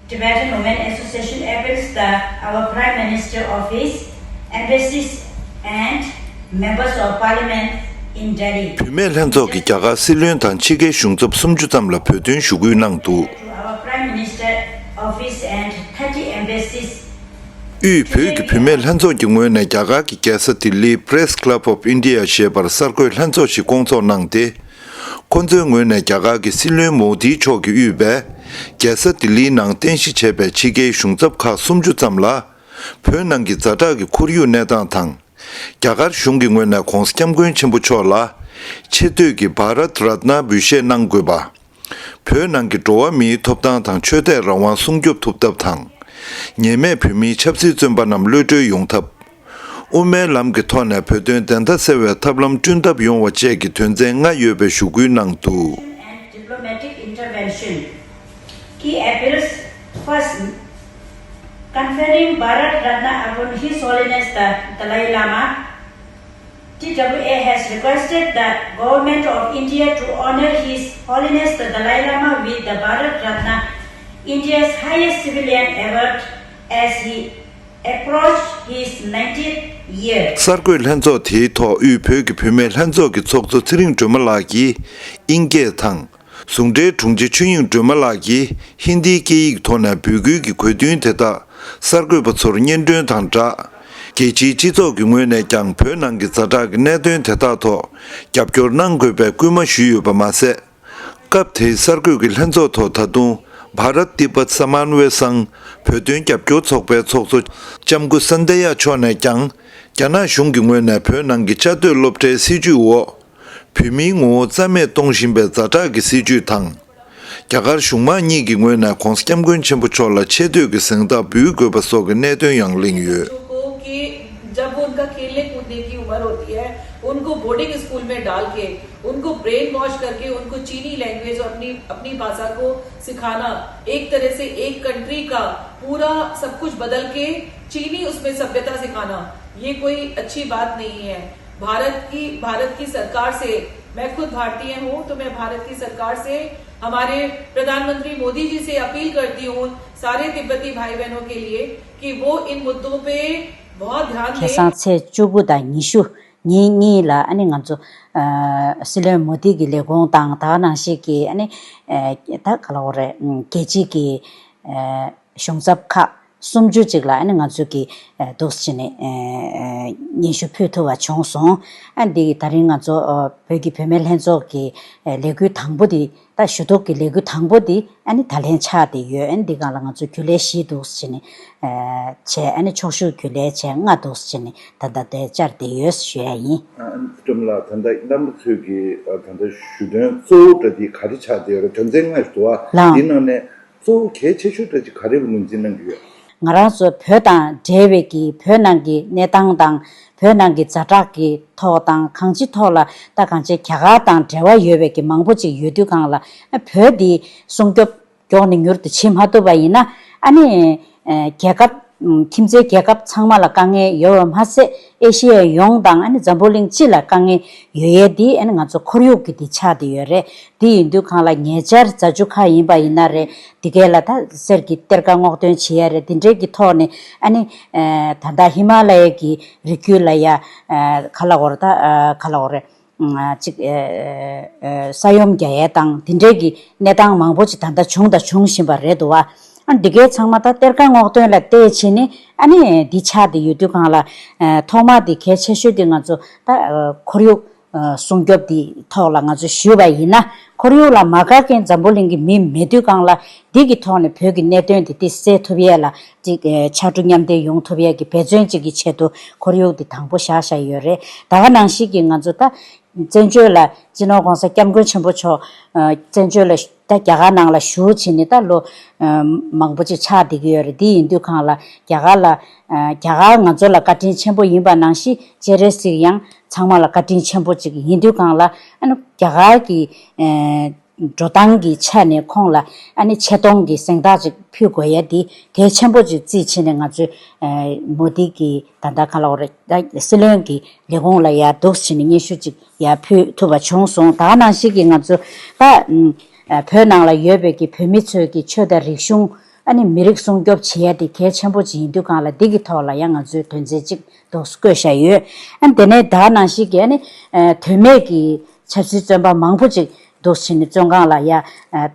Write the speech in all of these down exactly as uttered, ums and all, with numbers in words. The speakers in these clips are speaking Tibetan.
Tibetan Women Association appeals the our Prime Minister Office, embassies and members of parliament in Delhi. བུད་མེད་ལྷན་ཚོགས་ཀྱིས་རྒྱ་གར་སྲིད་བློན་དང་ཕྱི་རྒྱལ་གཞུང་ཚབ་སུམ་ཅུ་ཙམ་ལ་བོད་དོན་ཞུ་སྐུལ་གནང་འདུག To our Prime Minister Office and thirty embassies དབུས་བོད་ཀྱི་བུད་མེད་ལྷན་ཚོགས་ཀྱི་ངོས་ནས་རྒྱ་གར་གྱི་རྒྱལ་ས་ལྡི་ལིའི་Press Club of India ཞེས་པར་གསར་འགོད་ལྷན་ཚོགས་ཤིག་བསྐོང་ཚོགས་གནང་སྟེ། ཁོ་ཚོའི་ངོས་ནས་རྒྱ་གར་གྱི་སྲིད་བློན་མོ་དིའི་མཆོག་གིས་དབུས་པའི་རྒྱལ་ས་ལྡི་ལིའི་ནང་རྟེན་གཞི་བྱས་པའི་ཕྱི་རྒྱལ་གཞུང་ཚབ་ཁག་སུམ་ཅུ་ཙམ་ལ། བོད་ནང་གི་ཛ་དྲག་གི་ཁོར་ཡུག་གནས་སྟངས་དང་། རྒྱ་གར་གཞུང་གི་ངོས་ནས་༧གོང་ས་༧སྐྱབས་མགོན་ཆེན་པོ་མཆོག་ལ་ཆེ་བསྟོད་ཀྱི་བྷ་རཏ་རཏྣ་འབུལ་བཞེས་གནང་དགོས་པ། བོད་ནང་གི་འགྲོ་བ་མིའི་ཐོབ་ཐང་དང་ཆོས་དད་རང་དབང་སྲུང་སྐྱོབ་ཐུབ་ཐབས་དང་། ཉེས་མེད་བོད་མིའི་ཆབ་སྲིད་བཙོན་པ་རྣམས་གློད་གྲོལ་ཡོང་ཐབས། དབུ་མའི་ལམ་གྱི་ཐོག་ནས་བོད་དོན་བདེན་མཐའ་གསལ་བའི་ཐབས་ལམ་བསྐྲུན་ཐབས་ཡོང་བ་བཅས་ཀྱི་དོན་ཚན་ལྔ་ཡོད་པའི་ཞུ་སྐུལ་གནང་འདུག And diplomatic intervention. Key appeals. First, conferring Bharat Ratna upon His Holiness the Dalai Lama. T W A has requested the Government of India to honor His Holiness the Dalai Lama with the Bharat Ratna, India's highest civilian award, as he approached his ninetieth year. གསར་འགོད་ལྷན་ཚོགས་དེའི་ཐོག་དབུས་བོད་ཀྱི་བུད་མེད་ལྷན་ཚོགས་ཀྱི་ཚོགས་གཙོ་ཚེ་རིང་སྒྲོལ་མ་ལགས་ཀྱིས་དབྱིན་སྐད་དང་། ཟུང་འབྲེལ་དྲུང་ཆེ་ཆོས་དབྱིངས་སྒྲོལ་མ་ལགས་ཀྱིས་ཧིན་དིའི་སྐད་ཡིག་ཐོག་ནས་འབོད་སྐུལ་གྱི་གོ་བསྡུར་དེ་དག་གསར་འགོད་པ་ཚོར་སྙན་སྒྲོན་དང་སྦྲགས། རྒྱལ་སྤྱིའི་སྤྱི་ཚོགས་ཀྱི་ངོས་ནས་ཀྱང་བོད་ནང་གི་ཛ་དྲག་གི་གནད་དོན་དེ་དག་ཐོག་རྒྱབ་སྐྱོར་གནང་དགོས་པའི་སྐུལ་མ་ཞུས་ཡོད་པ་མ་ཟད། སྐབས་དེའི་གསར་འགོད་ཀྱི་ལྷན་ཚོགས་ཐོག་ད་དུང་བྷ་རཏ་ཏི་པད་སྨན་ཝེ་སང་བོད་དོན་རྒྱབ་སྐྱོར་ཚོགས་པའི་ཚོགས་གཙོ་ལྕམ་སྐུ་སན་དེ་ཡ་མཆོག་ནས་ཀྱང་རྒྱ་ནག་གཞུང་གི་ངོས་ནས་བོད་ནང་གི་བཅའ་སྡོད་སློབ་གྲྭའི་སྲིད་བྱུས་འོག་བོད་མིའི་ངོ་བོ་རྩ་མེད་གཏོང་བཞིན་པའི་ཛ་དྲག་གི་སྲིད་བྱུས་དང་། རྒྱ་གར་གཞུང་མང་གཉིས་ཀྱི་ངོས་ནས་༧གོང་ས་༧སྐྱབས་མགོན་ཆེན་པོ་མཆོག་ལ་ཆེ་བསྟོད་ཀྱི་གཟེངས་རྟགས་འབུལ་དགོས་པ་སོགས་ཀྱི་གནད་དོན་ཡང་གླེང་ཡོད། बच्चों को कि जब वो उनका खेलने कूदने की उम्र होती है, उनको बोर्डिंग स्कूल में डाल के उनको ब्रेन वॉश करके उनको चीनी लैंग्वेज और अपनी अपनी भाषा को सिखाना, एक तरह से एक कंट्री का पूरा सब कुछ बदल के चीनी उसमें सभ्यता सिखाना, ये कोई अच्छी बात नहीं है। भारत की भारत की सरकार से, मैं खुद भारतीय हूँ, तो मैं भारत की सरकार से, हमारे प्रधानमंत्री मोदी जी से अपील करती हूँ, सारे तिब्बती भाई बहनों के लिए, कि वो इन मुद्दों पे बहुत ध्यान दें। ཁ་སང་ཚེས་བཅུ་དགུ་དང་ཉི་ཤུ་ཉིན་གཉིས་ལ་ཨ་ནི་ང་ཚོ་ཨ་སྲིད་བློན་མོ་དི་གི་ལས་ཁུངས་དང་ད་ག་ནང་བཞིན་གྱི་ཨ་ནི་ཨ་ད་ག་ལ་འོ་རེད། རྒྱལ་སྤྱི་གི་ཨ་གཞུང་ཚབ་ཁག་སུམ་ཅུ་ཅིག་ལ་ཨ་ནི་ང་ཚོ་གི་ཨ་འདུག་སེ་བྱས་ནས་ཨ་སྙན་ཞུ་ཕུལ་ཐུབ་པ་བྱུང་སོང་། ཨ་འདི་ད་རིང་ང་ཚོ་ཨ་བོད་ཀྱི་བུད་མེད་ལྷན་ཚོགས་ཀྱི་ཨ་ལས་འགུལ་དང་པོ་འདི། ད་ཞུ་གཏུག་གི་ལས་འགུལ་དང་པོ་འདི་ཨ་ནི་ད་ལན་ཆགས་བསྡད་ཡོད། ཨ་ནི་འདི་སྒང་ལ་ང་ཚོ་རྒྱུན་ལས་བཞི་འདུག་སེ་བྱས་ནས་ཨ་བྱས། ཨ་ནི་ཕྱོགས་བཞུགས་རྒྱུན་ལས་བྱས་ལྔ་འདུག་སེ་བྱས་ནས་ད་ལྟ་དེ་བཅར་བསྡད་ཡོད་ཞུ་ཡ་ཡིན། ཨ་ཨ་ནི་སྒྲོལ་མ་ལགས། ད་ལྟ་རྣམ་པ་ཚོས་ཀྱི་ཨ་ད་ལྟ་ཞུ་དོན་གཙོ་བོ་འདྲ་འདི་ག་རེ་ཆགས་བསྡད་ཡོད་རེད། དོན་ཚན་ལྔ་ཞིག་འདུག་ཨ། ལགས། འདི་ནང་ནས་གཙོ་བོ་གལ་ཆེ་ཤོས་འདྲ་ཅིག་ག་རེ་ངོས་འཛིན་གནང་གི་ཡོད། ང་རང་ཚོ་བོད་དང་འབྲེལ་བའི་གི་བོད་ནང་གི་གནས་སྟངས་དང་། བོད་ནང་གི་ཛ་དྲག་གི་ཐོག་དང་གང་ཅི་ཐོག་ལ་ད་གང་ཅི་རྒྱ་གར་དང་འབྲེལ་བ་ཡོད་པའི་གི་མང་པོ་ཅིག་ཡོད་དུས་སྒང་ལ་བོད་འདི་སྲུང་སྐྱོབ་མགྱོགས་ནས་མྱུར་དུ་བྱེད་མ་ཐུབ་པ་ཡིན་ན་ཨ་ནི་རྒྱལ་ཁབ་ཁྱིམ་མཚེས་རྒྱལ་ཁབ་ཚང་མ་ལ་དཀའ་ངལ་ཡོད་པ་མ་ཟད་ཨེ་ཤེ་ཡ་ཡོངས་དང་ཨ་ནི་འཛམ་བུ་གླིང་སྤྱི་ལ་དཀའ་ངལ་ཡོད་ཡས་འདི་ཨ་ནི་ང་ཚོ་ཁོར་ཡུག་གི་འདི་ཆགས་བསྡད་ཡོད་རེད། དེ་ཡིན་དུས་སྒང་ལ་ཉེ་ཆར་རྫ་ཆུ་ཁ་ཡིན་པ་ཡིན་ན་རེད། དེ་གས་ལ་ད་གསེར་གྱི་གཏེར་ཁ་སྔོག་འདོན་བྱེད་ཡ་རེད། དེ་འདྲའི་གི་ཐོག་ནས་ཨ་ནི་ད་ལྟ་ཧི་མ་ལ་ཡའི་གི་རི་རྒྱུད་ལ་ཡ་ག་ལ་འོར་ད་ག་ལ་འོར་རེད། ཅིག་ས་ཡོམ་རྒྱག་ཡ་དང་དེ་འདྲའི་གི་གནས་སྟངས་མང་པོ་ཅིག་ད་ལྟ་བྱུང་དང་འབྱུང་བཞིན་པ་རེད་འདུག་བ། ཨ་འདི་གས་ཚང་མ་ད་གཏེར་ཁ་སྔོག་འདོན་ལ་བལྟས་བྱས་ནས་ཨ་ནི་འདི་ཆགས་བསྡད་ཡོད་དུས་སྒང་ལ་ཐོག་མ་འདི་གལ་ཆེ་ཤོས་འདི་ང་ཚོ་ད་ཁོར་ཡུག་སྲུང་སྐྱོབ་དེ་ཐོག་ལ་ང་ཚོ་ཞུས་པ་ཡིན་ན། ཁོར་ཡུག་ལ་མ་དགའ་མཁན་འཛམ་བུ་གླིང་གི་མི་མེད་དུས་སྒང་ལ་འདི་གི་ཐོག་ནས་བོད་ཀྱི་གནད་དོན་དེ་དེ་སེལ་ཐུབ་ཡས་ལ་ཅིག་ཕྱར་གྲུ་མཉམ་འདེགས་ཡོང་ཐུབ་ཡས་ཀྱི་འབད་བརྩོན་ཅིག་གི་ཆེད་དུ་ཁོར་ཡུག་དེ་དང་པོ་བཞག་བཞག་ཡོད་རེད། ད་ག་ནང་བཞིན་གྱི་ང་ཚོ་ད་བཙན་བྱོལ་ལ་སྤྱི་ནོར་༧གོང་ས་༧སྐྱབས་མགོན་ཆེན་པོ་མཆོག་བཙན་བྱོལ་ལ་ད་རྒྱ་གར་ནང་ལ་བཞུགས་བྱས་ནས་ད་ལོ་མང་པོ་ཅིག་ཆགས་བསྡད་ཀྱི་ཡོད་རེད། འདི་ཡིན་དུས་སྒང་ལ་རྒྱ་གར་ལ་རྒྱ་གར་ང་ཚོ་ལ་བཀའ་དྲིན་ཆེན་པོ་ཡིན་པ་ནང་བཞིན་སྤྱན་རས་གཟིགས་ཡང་། ཚང་མ་ལ་བཀའ་དྲིན་ཆེན་པོ་ཅིག་ཡིན་དུས་སྒང་ལ་ཨ་ནི་རྒྱ་གར་གྱི་ཨེ་འགྲོ་སྟངས་ཀྱི་ཆ་ནས་ཁོང་ལ་ཨ་ནི་ཆེ་མཐོང་གི་གཟེངས་རྟགས་ཅིག་ཕུལ་དགོས་ཡ་འདི་གལ་ཆེན་པོ་ཅིག་བརྩིས་བྱས་ནས་ང་ཚོས་ཨེ་མོ་དི་གི་ད་ལྟ་ག་ལ་འོ་རེད་ད་སྲིད་བློན་གྱི་ལས་ཁུངས་ལ་ཡ་འདུག་བྱས་ནས་སྙན་ཞུ་ཅིག་ཡ་ཕུལ་ཐུབ་པ་བྱུང་སོང་། ད་ག་ནང་བཞིན་གྱི་ང་ཚོ་ད་ཨ་བོད་ནང་ལ་ཡོད་པའི་གི་བོད་མི་ཚོས་ཀྱི་ཆོས་དང་རིག་གཞུང་ ཨ་ནི་མི་རིགས་སྲུང་སྐྱོབ་བྱེད་ཡ་དེ་གལ་ཆེན་པོ་ཅིག་ཡིན་དུས་གང་ལ་འདི་གི་ཐོག་ལ་ཡང་ང་ཚོས་དོན་ཚན་གཅིག་འདུག་བཀོད་བཞག་ཡོད། ཨ་ནི་དེ་ནས་ད་ག་ནང་བཞིན་གྱི་ཨ་ནི་ཨ་དོན་མེད་ཀྱི་ཆབ་སྲིད་བཙོན་པ་མང་པོ་ཅིག་འདུག་བྱས་ནས་བཙོན་ཁང་ལ་ཡ་ཨ་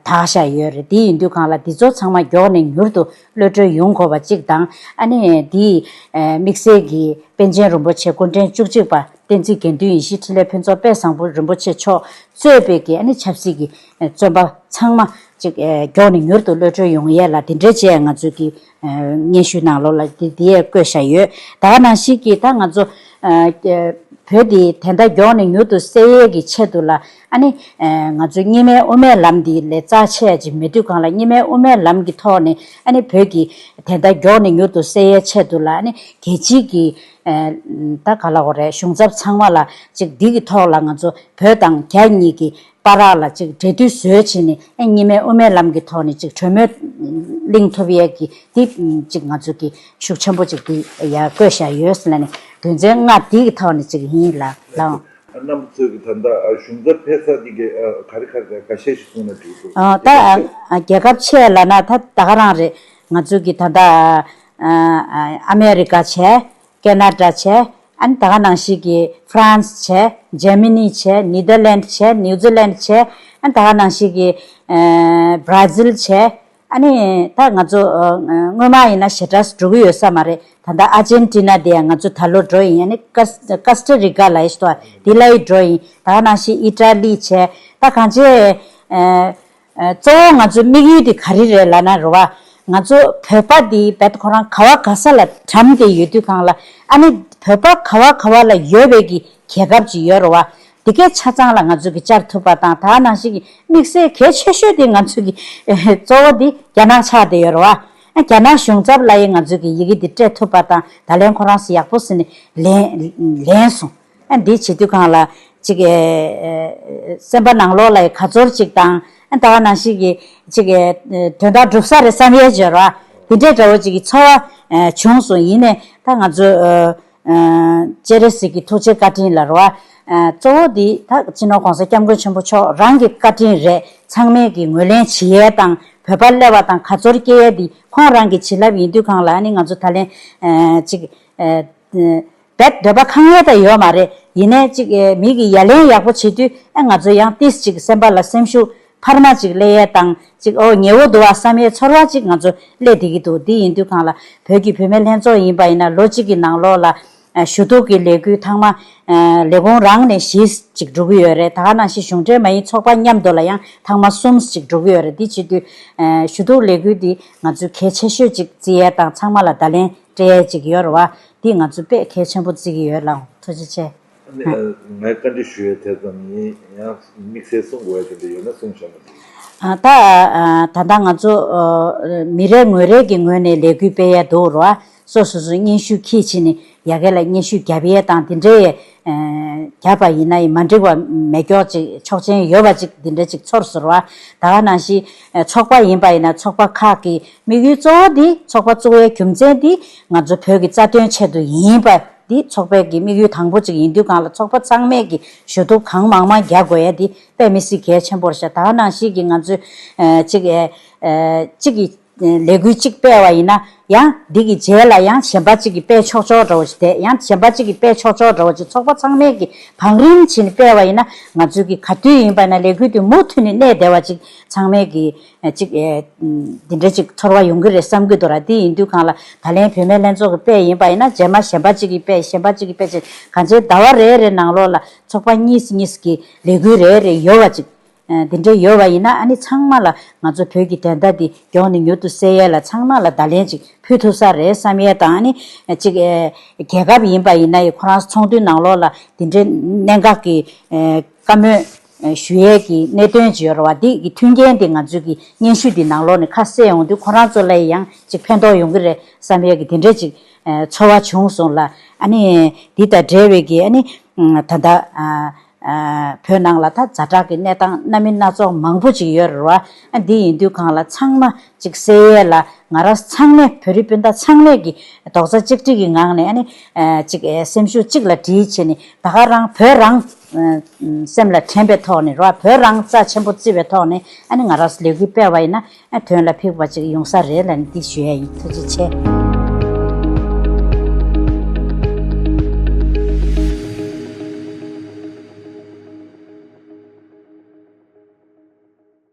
བཏང་བཞག་ཡོད་རེད། དེ་ཡིན་དུས་གང་ལ་འདི་ཚོ་ཚང་མ་མགྱོགས་ནས་མྱུར་དུ་གློད་གྲོལ་ཡོང་དགོས་པ་གཅིག་དང་། ཨ་ནི་དེའི་ཨ་དམིགས་བསལ་གྱི་པཎ་ཆེན་རིན་པོ་ཆེ་སྐུ་ཕྲེང་བཅུ་གཅིག་པ་བསྟན་འཛིན་དགེ་འདུན་ཡེ་ཤེས་འཕྲིན་ལས་ཕུན་ཚོགས་དཔལ་བཟང་པོ་རིན་པོ་ཆེ་མཆོག་གཙོས་པའི་གི་ཨ་ནི་ཆབ་སྲིད་ཀྱི་ཨ་བཙོན་པ་ཚང་མ་ཅིག་ཨ་མགྱོགས་ནས་མྱུར་དུ་གློད་གྲོལ་ཡོང་ཡས་ལ་དེ་འདྲའི་བྱས་ང་ཚོས་ཀྱི་ཨ་སྙན་ཞུའི་ནང་ལོགས་ལ་དེ་དེ་ཡས་བཀོད་བཞག་ཡོད། ད་ག་ནང་བཞིན་གྱི་ད་ང་ཚོ་ཨ་བོད་འདི་དེ་འདྲ་མགྱོགས་ནས་མྱུར་དུ་སེལ་ཡས་ཀྱི་ཆེད་དུ་ལ་ཨ་ནི་ཨ་ང་ཚོ་གཉིས་སྨན་དབུ་མའི་ལམ་འདི་ལས་རྩ་ཆེ་ཡ་ཅིག་མེད་དུས་གང་ལ་གཉིས་སྨན་དབུ་མའི་ལམ་གྱི་ཐོག་ནས་ཨ་ནི་བོད་ཀྱི་དེ་འདྲ་མགྱོགས་ནས་མྱུར་དུ་སེལ་ཡས་ཆེད་དུ་ལ་ཨ་ནི་རྒྱལ་སྤྱིའི་གི་ཨ་ད་ག་ལ་འོ་རེད། གཞུང་ཚབ་ཚང་མ་ལ་ཅིག་འདི་གི་ཐོག་ལ་ང་ཚོ་བོད་དང་རྒྱ་གཉིས་ཀྱི་བར་ལ་ཅིག་འབྲེལ་མཐུད་བཟོས་བྱས་ནས་ཨ་གཉིས་སྨན་དབུ་མའི་ལམ་གྱི་ཐོག་ནས་ཅིག་གྲོས་མོལ་གླེང་ཐུབ་ཡས་ཀྱི་འདི་ཅིག་ང་ཚོ་གི་ཤུགས་ཆེན་པོ་ཅིག་འདི་ཡར་བཀོད་བཞག་ཡོད་ཟེར་ལ་ནི་དོན་ཚན་ལྔ་འདི་གི་ཐོག་ནས་ཅིག་ཡིན་ལ་ལའང་། རྣམ་པ་ཚོས་ཀྱི་ད་ལྟ་གཞུང་ཚབ་ཕེབས་ས་འདི་ག་ག་རེ་ག་རེ་ག་ཤས་ཤིག་གསུངས་ན་འགྲིག་འདུག་ཨ་ད་རྒྱལ་ཁབ་ཆེ་ལབ་ན་ད་ད་ག་རང་རེད། ང་ཚོ་གི་ད་ལྟ་ཨ་ཨ་ཨ་མེ་རི་ཀ་བྱས། ཀེ་ན་ཌ་བྱས། ཨ་ནི་ད་ག་ནང་བཞིན་གྱི་ཧྥ་རན་སི་བྱས། འཇར་མ་ནི་བྱས། ནེ་དར་ལན་བྱས། ནིའུ་ཛི་ལན་བྱས། ཨ་ནི་ད་ག་ནང་བཞིན་གྱི་ཨ་བྷ་ར་ཛིལ་བྱས། ཨ་ནི་ད་ང་ཚོ་ཨ་སྔོན་མ་ཡིན་ན་ཞེ་དྲག་འགྲོ་གི་ཡོད་ས་མ་རེད། ད་ལྟ་ཨར་ཇེན་ཊི་ན་དེ་ཡང་ང་ཚོ་ད་ལོ་འགྲོ་ཡིན། ཨ་ནི་ཀ་ཀ་སི་ཊ་རི་ཀ་ལ་ཡིན་ཞིག་འདུག་དེ་ལ་ཡི་འགྲོ་ཡིན། ད་ག་ནང་བཞིན་ཨི་ཊ་ལི་བྱས། ད་གང་བྱས་ཨ། ཨ་གཙོ་བོ་ང་ཚོའི་དམིགས་ཡུལ་དེ་ག་རེ་རེད་ལབ་ན་རེད་བ། ང་ཚོ་བོད་པ་འདི་རྦད་ཁོ་རང་ག་བ་ག་ས་ལ་གྲམ་བསྡད་ཡོད་དུས་གང་ལ་ཨ་ནི་བོད་པ་ག་བ་ག་བ་ལ་ཡོད་པའི་གི་རྒྱལ་ཁབ་ཅིག་ཡོད་རེད་བ། འདི་གའི་ཆ་ཚང་ལ་ང་ཚོ་གི་བཅར་ཐུབ་པ་དང་། ད་ནང་བཞིན་གྱི་དམིགས་བསལ་གལ་ཆེ་ཤོས་དེ་ང་ཚོ་གི་གཙོ་བོ་འདི་རྒྱ་ནག་ཆགས་བསྡད་ཡོད་རེད་བ། ཨ་རྒྱ་ནག་གཞུང་ཚབ་ལ་ཡི་ང་ཚོ་གི་ཡི་གེ་འདི་སྤྲད་ཐུབ་པ་དང་། ད་ལན་ཁོ་རང་ཚོ་ཡག་པོ་ཟེར་ནས་ལན་ལན་སོང་། ཨ་འདི་བྱེད་དུས་གང་ལ་ཅིག་ཨེ་ཨེ་སེམས་པ་ནང་ལོགས་ལ་ཁ་ཚོར་ཅིག་དང་། ཨ་ད་ག་ནང་བཞིན་གྱི་ཅིག་ཨེ་དོན་དག་འགྲུབ་ས་རེད་བསམ་ཡས་སྦྱོར་བ་འདི་འདྲའི་འདྲ་བོ་ཅིག་གི་ཚོར་བ་ཨེ་བྱུང་སོང་། ཡིན་ནའི་ད་ང་ཚོ་ཨེ་ཨེ་སྤྱན་རས་གཟིགས་ཀྱི་ཐུགས་རྗེ་བཀའ་དྲིན་ལ་རེད་བ། ཨེ་གཙོ་བོ་འདི་ད་སྤྱི་ནོར་༸གོང་ས་༸སྐྱབས་མགོན་ཆེན་པོ་མཆོག་རང་གི་བཀའ་དྲིན་རེད། ཚང་མས་ཀྱི་ངོས་ལེན་བྱེད་ཡས་དང་། བོད་པ་སླེབས་པ་དང་ཁ་ཚོར་སྐྱེ་ཡས་འདི་ཁོང་རང་གི་བྱིན་རླབས་ཡིན་དུས་གང་ལ་ཨ་ནི་ང་ཚོ་ད་ལན་ཨེ་ཅིག་ཨེ་ཨེ་རྦད་འདོད་པ་ཁེངས་ཡས་ད་ཡོད་མ་རེད། ཡིན་ནའི་ཅིག་ཨེ་མི་གི་ཡ་ལན་ཡག་པོ་བྱེད་དུས་ཨེ་ང་ཚོ་ཡང་ཏིས་ཅིག་སེམས་པ་ལ་སེམས་ཤུགས་འཕར་མ་ཅིག་སླེབས་ཡས་དང་། ཅིག་ཨོ་ཉེ་བོ་འདུག་བ་བསམ་ཡས་ཚོར་བ་ཅིག་ང་ཚོ་སླེབས་བསྡད་ཀྱི་འདུག་འདི་ཡིན་དུས་གང་ལ་བོད་ཀྱི་བུད་མེད་ལྷན་ཚོགས་ཡིན་པ་ཡིན་ན་ལོ་གཅིག་གི་ནང་ལོགས་ལ་ཨ་ཞུ་གཏུག་གི་ལས་འགུལ་ཐེངས་མ་ཨ་ལས་ཁུངས་རང་ནས་བཞི་ཅིག་འགྲོ་གི་ཡོད་རེད། ད་ག་ནང་བཞིན་གཞུང་འབྲེལ་མ་ཡིན་ཚོགས་པ་མཉམ་དུ་ལ་ཡང་ཐེངས་མ་གསུམ་ཅིག་འགྲོ་གི་ཡོད་རེད། འདི་བྱེད་དུས་ཨ་ཞུ་གཏུག་ལས་འགུལ་འདི་ང་ཚོས་གལ་ཆེ་ཤོས་ཅིག་བརྩི་ཡས་དང་ཚང་མ་ལ་བརྡ་ལན་སྤྲད་ཡས་ཅིག་ཡོད་རེད་བ། འདི་ང་ཚོས་དཔེ་གལ་ཆེན་པོ་བརྩི་གི་ཡོད་ལགས། ཐུགས་རྗེ་ཆེ། ཨ་ནི་ཨ་ངས་བཀའ་འདྲི་ཞུ་ཡས་དེ་ཙམ་ཡིན། ཡང་དམིགས་བསལ་གསུང་དགོས་ཡ་དེ་འདྲ་ཡོད་ན་གསུང་བྱ་མ་འདུག་ཨ་ད་ཨ་ད་ལྟ་ང་ཚོ་ཨ་མི་རེ་ངོ་རེ་གི་ངོས་ནས་ལས་འགུལ་སྤེལ་ཡ་འདུག་རོ། ཨ་སོ་སོ་སོ་སྙན་ཞུ་ཁྱེར་བྱས་ནས་ཡ་གི་ལ་སྙན་ཞུ་རྒྱབ་ཡས་དང་དེ་འདྲའི་ཨ་རྒྱབ་པ་ཡིན་ན་ཡི་མ་འགྲིག་པ་མེད་སྐྱོག་ཅིག་ཆོག་མཆན་ཡོད་པ་ཅིག་དེ་འདྲ་ཅིག་ཚོར་སོང་རོ། ཨ་ད་ག་ནང་བཞིན་ཨ་ཚོགས་པ་ཡིན་པ་ཡིན་ན་ཚོགས་པ་ཁག་གི་དམིགས་ཡུལ་གཙོ་བོ་འདི་ཚོགས་པ་བཙུགས་ཡའི་རྒྱུ་མཚན་འདི་ང་ཚོ་བོད་ཀྱི་རྩ་དོན་ཆེད་དུ་ཡིན་པ། འདི་ཚོགས་པའི་གི་དམིགས་ཡུལ་དང་པོ་གཅིག་ཡིན་དུས་གང་ལ་ཚོགས་པ་ཚང་མས་ཀྱི་ཞུ་གཏུག་གང་མང་མང་རྒྱག་དགོས་ཡ་འདི་དཔེ་མི་སྲིད་གལ་ཆེན་པོ་རེད་ཤག་ད་ག་ནང་བཞིན་གྱི་ང་ཚོས་ཨ་གཅིག་ཨ་ཨ་གཅིག་གི་ལས་འགུལ་གཅིག་སྤེལ་བ་ཡིན་ན་ཡང་འདི་གི་རྗེས་ལ་ཡང་གཞན་པ་གཅིག་གིས་སྤེལ་ཆོག་ཆོག་འདྲ་བོ་ཞིག་དེ་ཡང་གཞན་པ་གཅིག་གིས་སྤེལ་ཆོག་ཆོག་འདྲ་བོ་ཅིག་ཚོགས་པ་ཚང་མས་ཀྱི་བང་རིམ་བྱས་ནས་སྤེལ་བ་ཡིན་ན་ང་ཚོས་ཀྱི་ག་དུས་ཡིན་པ་ཡིན་ན་ལས་འགུལ་དེ་མུ་མཐུད་ནས་གནས་བསྡད་པ་ཅིག་ཚང་མས་ཀྱི་ཅིག་ཨེ་འདི་འདྲ་ཅིག་ཚོར་བ་ཡོང་གི་རེད་བསམ་གྱི་འདུག་ར། དེ་ཡིན་དུས་གང་ལ་ད་ལན་བུད་མེད་ལྷན་ཚོགས་ཀྱི་དཔེ་ཡིན་པ་ཡིན་ན་རྗེས་མ་གཞན་པ་གཅིག་གིས་དཔེ་གཞན་པ་གཅིག་གིས་དཔེ་བྱས་གང་བྱས་ཟླ་བ་རེ་རེ་ནང་ལོགས་ལ་ཚོགས་པ་གཉིས་གཉིས་ཀྱི་ལས་འགུལ་རེ་རེ་ཡོད་པ་ཅིག་ཨ་འདི་འདྲ་ཡོད་པ་ཡིན་ན་ཨ་ནི་ཚང་མ་ལ་ང་ཚོ་བོད་ཀྱི་བདེན་མཐའ་འདི་མགྱོགས་ནས་མྱུར་དུ་གསལ་ཡས་ལ་ཚང་མ་ལ་བརྡ་ལན་ཅིག་ཕུལ་ཐུབ་ས་རེད་བསམ་ཡས་དང་། ཨ་ནི་ཅིག་ཨེ་རྒྱལ་ཁབ་ཡིན་པ་ཡིན་ན་ཡང་ཁོ་རང་ཚོགས་འདུའི་ནང་ལོགས་ལ་འདི་འདྲའི་གནད་འགག་གི་ཨེ་བཀའ་མོལ་ཞུ་ཡས་ཀྱི་གནད་དོན་ཅིག་ཡོད་རེད་བ། འདི་གི་མཐུན་རྐྱེན་འདི་ང་ཚོས་ཀྱི་སྙན་ཞུ་འདི་ནང་ལོགས་ནས་ཁ་གསལ་ཡོང་དུས་ཁོ་རང་ཚོ་ལ་ཡང་ཅིག་ཕན་ཐོགས་ཡོང་གི་རེད་བསམ་ཡས་ཀྱི་དེ་འདྲ་ཅིག་ཨ་ཚོར་བ་བྱུང་སོང་ལ། ཨ་ནི་འདི་དང་འབྲེལ་བའི་གི་ཨ་ནི་ད་ལྟ་ཨ་ཨ་བོད་ནང་ལ་ད་ཛ་དྲག་གི་གནས་སྟངས་སྣ་མིན་སྣ་ཚོགས་མང་པོ་ཅིག་ཡོད་རེད་བ། ཨ་འདི་ཡིན་དུས་གང་ལ་ཚང་མ་ཅིག་སེལ་ཡས་ལ་ ང་རང་ཚང་མས་བོད་རིགས་སྤུན་ཟླ་ཚང་མས་ཀྱི་རྡོག་རྩ་གཅིག་སྒྲིལ་གྱི་ངང་ནས་ཨ་ནི་ཅིག་སེམས་ཤུགས་གཅིག་ལ་སྒྲིལ་བྱས་ནས་ད་ག་རང་བོད་རང་སེམས་ལ་དྲན་པའི་ཐོག་ནས་རོ། བོད་རང་རྩ་ཆེན་པོ་བརྩི་བའི་ཐོག་ནས་ཨ་ནི་ང་རང་ལས་འགུལ་སྤེལ་བ་ཡིན་ན་ཨ་དོན་ལ་ཕེབས་པ་ཅིག་ཡོང་ས་རེད་ལབ་ནས་འདི་ཞུ་ཡ་ཡིན། ཐུགས་རྗེ་ཆེ།